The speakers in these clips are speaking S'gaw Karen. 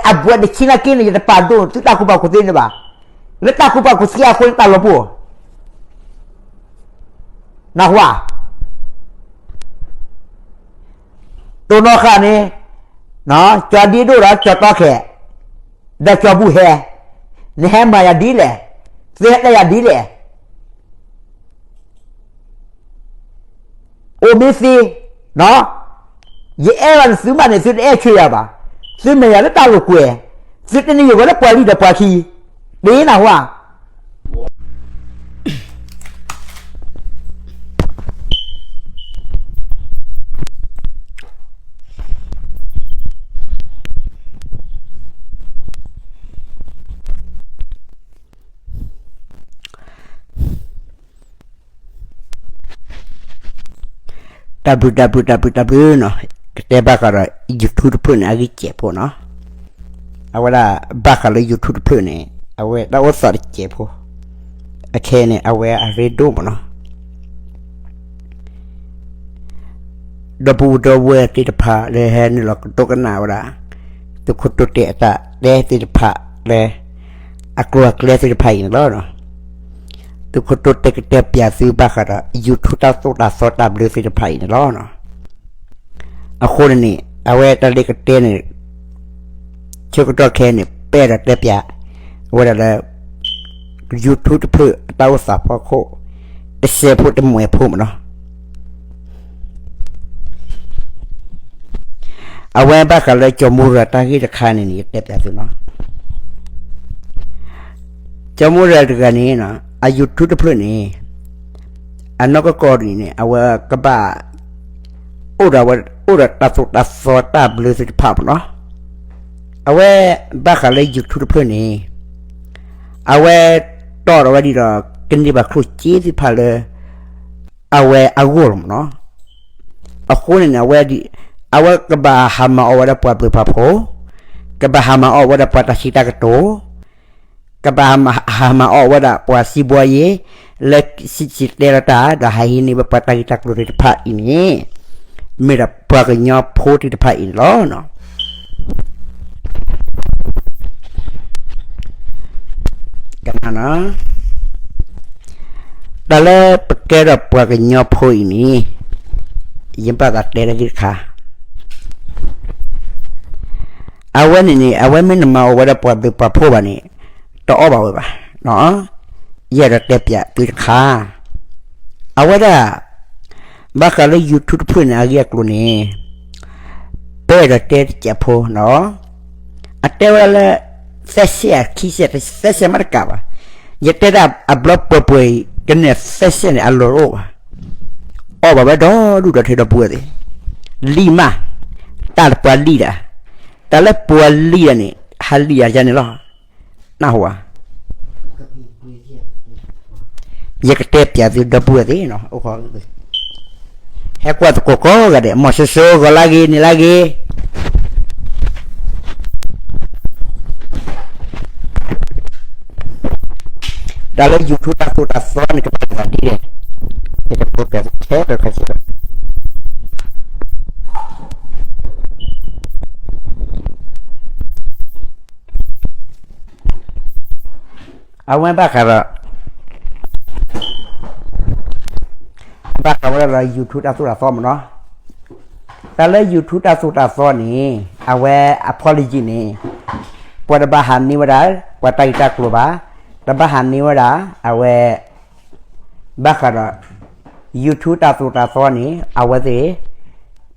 အဘှဲးတဆံနာ်က့န့ၣ် ယတပာ်ဒိၣ်သုတၢ်ကူၣ်ဘၣ်ကူၣ်သ့န့ၣ်ဘၣ်. လၢတၢ်ကူၣ်ဘၣ်ကူၣ်သ့အဃိန့ၣ် တၢ်လီၤပှီၢ် နၢ်ဟူဧါ. တိၢ်နီၣ်ဃာ်န့ၣ် ကၠီၤဒ့ဒိၣ်ဒီးကၠီၤတီခဲ ဒီးကၠီၤဘူၣ်ဟဲ, နဟဲမၤယၤဒ်လဲၣ်, သုဟဲတဲယၤဒ်လဲၣ်. အိၣ်မ့ၢ်သ့, ယအဲၣ်ဘၣ်နသုမးန့ၣ် သုတအဲၣ်ဆၢယၤဘၣ်. သုမဲာ်ယၤလၢတၢ်လိာ်ကွဲ, သုတန့ၢ်ယၤဝဲလၢပှၤလံၢ်ဒီးပှၤခံ, ဒ်နၢ်ဟူဧါ. တၢ်ဘျုးတၢ်ဘျုးတၢ်ဘျုးတၢ်ဘျုးနီၤ, ကတဲဘၣ်ဃးဒီး YouTube တဖျၢၣ်န့ၣ် အဂံၢ်စဲးဖိနီၤ, အဝဲဒၣ်ဘၣ်ဃးလၢ YouTube တဖျၢၣ်န့ၣ် အဝဲတၢ်အိၣ်သးတစဲးဖိ, အခဲအံၤန့ၣ် အဝဲအရ့ဒိၣ်မးနီၤ. ဒီပုၢ်ဝဲၢ်သ့ၣ်တဖၣ်လၢဟဲနုာ်လီၤကဒိကနၣ်ဝဲဒၣ် သုးခိၣ်တိတဲာ်အတၢ်တဲသ့ၣ်တဖၣ်လၢ အကျိၤအကျဲသ့ၣ်တဖၣ်အံၤန့ၣ်လီၤ. သုးခိၣ်တိတဲာ်ကတဲပၠးသုဘၣ်ဃးဒီး YouTube တၢ်သိၣ်တၢ်သီတၢ်ဘျၢသ့ၣ်တဖၣ်အံၤန့ၣ်လီၤ. အဃိန့ၣ်န့ၣ် အဝဲတၢ်လၢကတဲန့ၣ် ဆၢကတီၢ်ခဲအံၤန့ၣ် ပအဲၣ်ဒိးတဲပၠး အဝဲဒၣ်လၢ YouTube တဖျၢၣ်အတၢ်အိၣ်သးဖီခိၣ် တစဲးဖိတမှဲၤဖိမးနီၤ. အဝဲဘၣ်ဃးလၢကၠီၤမူရၤတၢ်ဂ့ၢ်တခါန့ၣ်န့ၣ် ယတဲပၠးသုနီၤ. ကၠီၤမူရၤတဂၤန့ၣ် အ YouTube တဖျၢၣ်န့ၣ် အနီၢ်ကီၢ်ကီၢ်ဒ်န့ၣ် အဝဲကဘၣ် အိၣ်ဒီးဝဲ အိၣ်ဒီးတၢ်သိၣ်တၢ်သီတၢ်ဘျၢသ့ၣ်တဖၣ်မးနီၤ. အဝဲဘၣ်ဃးလၢ YouTube တဖျၢၣ်န့ၣ် အဝဲတီၣ်ဒီးဝဲဒ်ဒီး ကန့ၢ်ဘၣ်ကျိၣ်စ့သ့ၣ်တဖၣ်လၢ အဝဲအဂီၢ်လီၤမးနီၤ. အဃိန့ၣ်န့ၣ် အဝဲ အဝဲကဘၣ်ဟးမၤအီၣ်ဝဲဒၣ်ပှၤဘျုးပှၤဖှိၣ်, ကဘၣ်ဟးမၤအီၣ်ဝဲဒၣ်ပှၤတၢ်စံးတၢ်ကတိၤ, ကဘၣ်ဟးမၤအီၣ်ဝဲဒၣ်ပှၤစံးဘှီယ့ လၢစံးတဲလီၤတၢ် ဒီးဟးဟံးန့ၢ်ဝဲပှၤတၢ်ဂ့ၢ်တၢ်ကျိၤသ့ၣ်တဖၣ်အံၤန့ၣ် မ့ၢ်ဒၣ်ပှၤကညီဖိသ့ၣ်တဖၣ်အံၤန့ၣ်လီၤ. ကနၣ်နီၤ, တၢ်လၢပကဲထီၣ်ပှၤကညီဖိအံၤန့ၣ် ယဘၣ်သးတဲလၢသုတခါ အဝဲန့ၣ်န့ၣ် အဝဲမ့ၢ်နမၤအီၣ်ဝဲဒၣ်ပှၤဘျုးပှၤဖှိၣ်ဘၣ်န့ၣ် တအီၣ်ဘၣ်ဝဲဘၣ်. ယအဲၣ်ဒိးတဲပၠးသုတခါ, အဝဲဒၣ် ဘၣ်ဃးလၢ YouTube တဖျၢၣ်န့ၣ် အဂ့ၢ်အကျိၤန့ၣ် ပအဲၣ်ဒိးတဲတစဲးဖိနီၤ, အတဲဝဲဒၣ်လၢ သၢစဲးခံစဲး သၢစဲးမးတကးဘၣ်, ယတဲဒၣ်အဘျီပှဲၤပှဲၤအံၤ ကန့ၢ်သၢစဲးန့ၣ် အလီၢ်တအိၣ်ဘၣ်. အီၣ်ဘၣ်ဝဲဒီဒူၣ်ဒီထၢဒီပုၢ်ဝဲၢ်သ့ၣ်, လံၣ်မး, တၢ်လၢပှၤလံၣ်ဒၣ်, တၢ်လၢပှၤလံၣ်ဒၣ်န့ၣ် ဟးလံၣ်ယၤန့ၣ်လီၤ. နၢ်ဟူဧါ. ယကတဲပၠးသုဒီပုၢ်ဝဲၢ်သ့ၣ်နီၤ, အိၣ်ခိး ဟဲကွၢ်သကိးကိးဂၤဒဲး, မီၢ်စိစိဂီၤလၢဂ့ၤ န့ၣ်လၢဂ့ၤ တၢ်လၢ YouTube တၢ်သိၣ်တၢ်သီန့ၣ် ကဘၣ်သးဒ်လဲၣ်, ယတဖိပၠးခဲခဲဆ့ဒီး အဝဲဘၣ်ဃးဒီး ဘၣ်ဃးဝဲဒၣ်ဒီး YouTube တၢ်သိၣ်တၢ်သီမ့ၢ်နီၤ. တၢ်လၢ YouTube တၢ်သိၣ်တၢ်သီန့ၣ် အဝဲအ policy န့ၣ် ပှၤတဘၣ်ဟးန့ၢ်ဝဲဒၣ် ပှၤတၢ်ဂ့ၢ်တၢ်ကျိၤဘၣ်, တဘၣ်ဟးန့ၢ်ဝဲဒၣ် အဝဲ ဘၣ်ဃးဒီး YouTube တၢ်သိၣ်တၢ်သီန့ၣ် အဝဲသ့ၣ်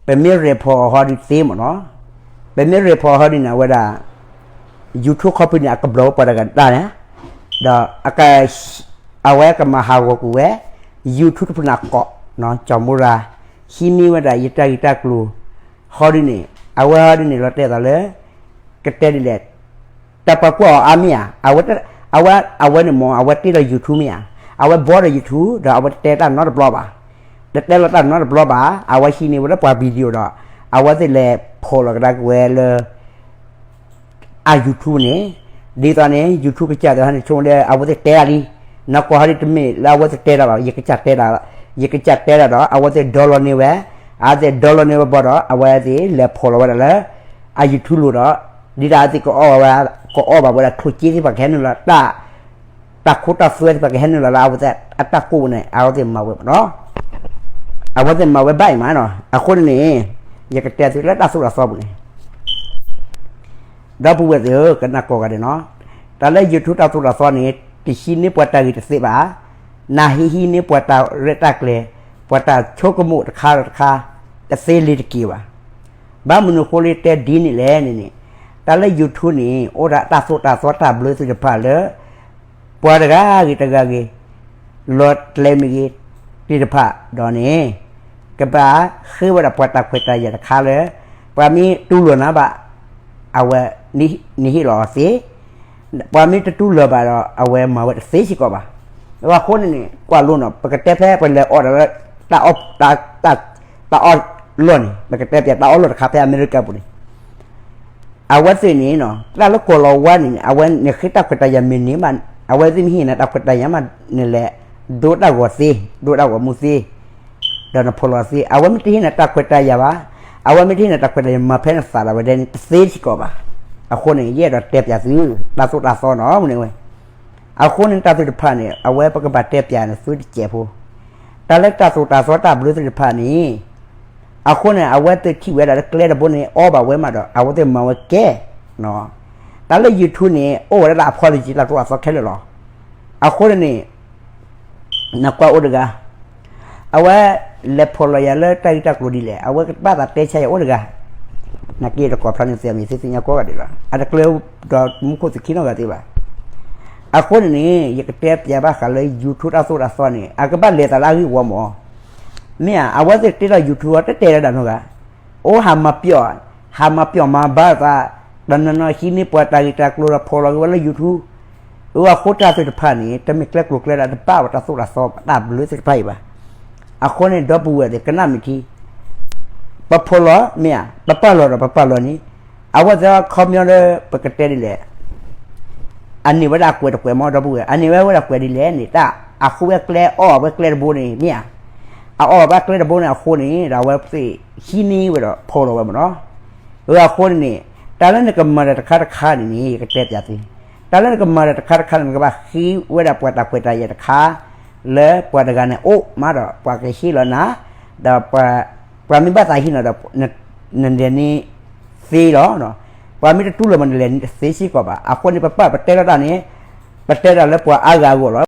ပမ့ၢ် report အီၤဟီဒုးသ့မ့ၢ်နီၤ, ပမ့ၢ် report အီၤဟီဒုးန့ၣ် အဝဲဒၣ် YouTube company န့ၣ် အကဘျီဝဲပှၤတဂၤတၢ်န့ၣ်, ဒီး အဝဲကမၤဟးဂီၤကွံာ်ဝဲ YouTube တဖျၢၣ်န့ၣ်အကိး, ကၠီၤမူရၤ ဟံးန့ၢ်ဝဲဒၣ်ယတၢ်ဂ့ၢ်တၢ်ကျိၤ ဟီဒုးန့ၣ် အဝဲဟီဒုးန့ၣ် လီၤတဲာ်သးလၢ ကတဲဒ်လဲၣ် တၢ်ပှၤကွၢ်အီၤအါမ့ၢ်ဧါ, အဝဲ အဝဲန့ၣ်မ့ၢ် အဝဲတ့လီၤ YouTube မ့ၢ်ဧါ, အဝဲဘီဒီး YouTube ဒီးအဝဲတတဲတၢ်နီတဘျီဘၣ်, တတဲလီၤတၢ်နီတဘျီဘၣ်, အဝဲဟံးန့ၢ်ဝဲဒၣ်ပှၤ video ဒီး အဝဲသ့ၣ်လဲၤဖီၣ်လီၤကဒါက့ၤဝဲလၢ အ YouTube န့ၣ်, ဒ်သိးန့ၣ် YouTube ကစၢ်သ့ၣ်ဟီန့ၣ် ဆိကမိၣ်လၢအဝဲသ့ၣ်တဲတၢ်လံ, နီၢ်ကီၢ်ဟီဒုးတမ့ၢ်လၢအဝဲသ့ၣ်တဲတၢ်ဘၣ်, ယကစၢ်တဲတၢ်, ယကစၢ်တဲတၢ်ဒီး အဝဲသ့ၣ် download န့ၢ်ဝဲ, အဝဲသ့ၣ် download န့ၢ်ဝဲဘီဒီး အဝဲသ့ၣ်လဲၤဖီၣ်လီၤဝဲဒၣ်လၢ အ YouTube လိၤဒီး ဒ်တၢ်အဝဲသ့ၣ် ကအီၣ်ဘၣ်ဝဲဒၣ် ချိးက့သ့ၣ်တဖၣ်ကဟဲနုာ်လီၤ တၢ်ခိတၢ်သွဲသ့ၣ်တဖၣ်ကဟဲနုာ်လီၤလၢအဝဲသ့ၣ်အတၢ်ကိၢ်ပူၤန့ၣ် အဝဲသ့ၣ်မၤဝဲမ့ၢ်နီၤ, အဝဲသ့ၣ်မၤဝဲဘၣ်အံၤမးနီၤ. အဃိန့ၣ်န့ၣ် ယကတဲသုလၢတၢ်သိၣ်တၢ်သီပူၤန့ၣ် ဒီပုၢ်ဝဲၢ်သ့ၣ်ဧၢ, ကနၣ်ကိးဂၤဒဲးနီၤ, တၢ်လၢ YouTube တၢ်သိၣ်တၢ်သီန့ၣ် တဟံးန့ၢ်ပှၤတၢ်ဂ့ၤတသ့ဘၣ်, နဟံးဟံးန့ၢ်ပှၤတၢ်ရဲၣ်တၢ်ကျဲၤ, ပှၤတၢ်ဆိကမိၣ်တခါဒီးတခါ တသ့လံၤတက့ၢ်ဘၣ်. ဘၣ်မနုၤအဃိလၢတဲဒ်န့ၣ်လဲၣ်န့ၣ်န့ၣ်, တၢ်လၢ YouTube န့ၣ် အိၣ်ဒီးတၢ်သိၣ်တၢ်သီတၢ်ဘျၢသ့ၣ်တဖၣ်လၢ ပှၤတဂၤဂ့ၤတဂၤဂ့ၤ, လီၤကျဲမ့ၢ်ဂ့ၤ, သ့ၣ်တဖၣ်ဒီးန့ၣ် ကဘၣ်ဃ့ဝဲဒၣ်ပှၤတၢ်ခွဲးတၢ်ယာ်တခါလၢ ပှၤမ့ၢ်တူၢ်လိာ်နၤဘၣ် အဝဲ နဟ့ၣ်လီၤအီၤသ့, ပှၤမ့ၢ်တတူၢ်လိာ်ဘၣ်ဒီး အဝဲမၤဝဲတသ့စ့ၢ်ကီးဘၣ်. အဃိန့ၣ်န့ၣ် ကွၢ်လိနီၤ ပကတဲဖဲပလဲၤအီၣ်ဒီးလၢ တၢ်အီၣ်လီၢ်န့ၣ် ပကတဲပၠးတၢ်အီၣ်လီၢ်တခါဖဲအမဲရကၤပူၤန့ၣ် အဝဲသ့ၣ်န့ၣ်နီၤ တၢ်လၢကီၢ်လီၤဝါန့ၣ်န့ၣ် အဝဲန့ၣ်ဃ့တၢ်ခွဲးတၢ်ယာ်မ့ၢ်န့ၢ်ဘၣ်, အဝဲသ့ၣ်မ့ၢ်ဟ့ၣ်နၤတၢ်ခွဲးတၢ်ယာ်မး နလဲၤ ဒိတၢ်ဂီၤသ့, ဒိတၢ်ဂီၤမူသ့, ဒီးနဖိးလီၤသ့, အဝဲမ့ၢ်တဟ့ၣ်နၤတၢ်ခွဲးတၢ်ယာ်ဘၣ်, အဝဲမ့ၢ်တဟ့ၣ်နၤတၢ်ခွဲးတၢ်ယာ်မၤဖဲနသးလီၤဝဲဒဲန့ၣ် တသ့စ့ၢ်ကီးဘၣ်. အဃိန့ၣ် ယအဲၣ်ဒိးတဲပၠးသု တၢ်သိၣ်တၢ်သီနီၤ မနုၤဝဲ အဃိန့ၣ်တၢ်သ့ၣ်တဖၣ်န့ၣ် အဝဲပကဘၣ်တဲပၠးန့ၣ်သုတစဲးဖိ, တၢ်လၢတၢ်သိၣ်တၢ်သီတၢ်ဘျၢသ့ၣ်တဖၣ်န့ၣ် အဃိန့ၣ် အဝဲသ့ၣ်ထံၣ်ဝဲဒၣ်လၢကျဲတဘိန့ၣ် အီၣ်ဘၣ်ဝဲမးဒီး အဝဲသ့ၣ်မၤဝဲကဲ, တၢ်လၢ YouTube န့ၣ် အိၣ်ဝဲဒၣ်လၢအဖီလံၤကံ တၢ်သိၣ်တၢ်သီခဲလၢာ်လီၤ. အဃိန့ၣ်န့ၣ် နကွၢ်အိၣ်တဂၤ အဝဲလဲၤဖိးလီၤယၤလၢတၢ်ဂ့ၢ်တၢ်ကျိၤဒ်လဲၣ်, အဝဲကဘၣ်သးတဲဆါယၤအိၣ်တဂၤ, နာ်က့တကိးဖျါန့ၣ်သ့မံၤသ့သ့ၣ်ညါကိးဂၤဒဲးလီၤ. အတကျၢၤဒီးမူခိၣ်သုးခံနီတဂၤသ့ဘၣ်. အဃိန့ၣ်န့ၣ် ယကတဲပၠးဘၣ်ဃးလၢ YouTube တၢ်သိၣ်တၢ်သီန့ၣ် အကဘၣ်လဲၤသးလၢအဂ့ၢ်ဝီမး, မ့ၢ်ဧါ, အဝဲသ့ၣ်တ့ထီၣ် YouTube အတတဲလၢဒၣ်နီတဂၤ, အိၣ်ဟးမၤပျီၣ်, ဟးမၤပျီၣ်မၤဘါသး, တနီၤနီၤဟံးန့ၢ်ပှၤတၢ်ဂ့ၢ်တၢ်ကျိၤဒီးဖိးလီၤက့ၤဝဲလၢ YouTube အဃိတၢ်သ့ၣ်တဖၣ်န့ၣ် တမ့ၢ်ကျဲကျိၤကျဲဒၣ်တဘၣ်ဝဲတၢ်သိၣ်တၢ်သီတၢ်ဘျၢသ့ၣ်တဖၣ်အံၤဘၣ်. အဃိန့ၣ် ဒီပုၢ်ဝဲၢ်သ့ၣ် ကနၣ်မ့ၢ်ထံ, ပဖိးလီၤမ့ၢ်ဧါ, ပပာ်လီၤဒီးပပာ်လီၤန့ၣ်, အဝဲသ့ၣ်အခီပညီလၢပကတဲဒ်လဲၣ်, အန့ၢ်ဝဲဒၣ်အကွဲးတကွဲးမး ဒီပုၢ်ဝဲၢ်, အန့ၢ်ဝဲဝဲဒၣ်ကွဲးဒ်လဲၣ်န့ၣ် တၢ်အဃိဝဲကျဲအီၣ်ဝဲကျဲတဘိန့ၣ်မ့ၢ်ဧါ, အအီၣ်ဘၣ်ကျဲတဘိန့ၣ်အဃိန့ၣ် ဒီးအဝဲသ့ၣ်ဟံးန့ၢ်ဝဲဒီးဖိးလီၤဝဲမးနီၤ. အဃိန့ၣ်န့ၣ် တၢ်လၢနကမၤတၢ်တခါတခါန့ၣ်န့ၣ် ယကတဲပၠးသု, တၢ်လၢနကမၤတၢ်တခါတခါန့ၣ် နကဘၣ်ဃ့ဝဲဒၣ်ပှၤတၢ်ခွဲးတၢ်ယာ်တခါ လၢပှၤတဂၤန့ၣ်အိၣ်မးဒီး ပှၤကဟ့ၣ်လီၤနၤ, ဒီး ပှၤမ့ၢ်ဘၣ်သးဟ့ၣ်နၤဒီး နလဲၤန့ၢ်သ့လီၤ. ပှၤမ့ၢ်တတူၢ်လိာ်ဘၣ် နလဲၤန့ၢ်တသ့စ့ၢ်ကီးဘၣ်. အဃိန့ၣ် ပပာ်ပတဲလီၤတၢ်န့ၣ် ပတဲတၢ်လၢပှၤအါဂၤအဂီၢ်လီၤ.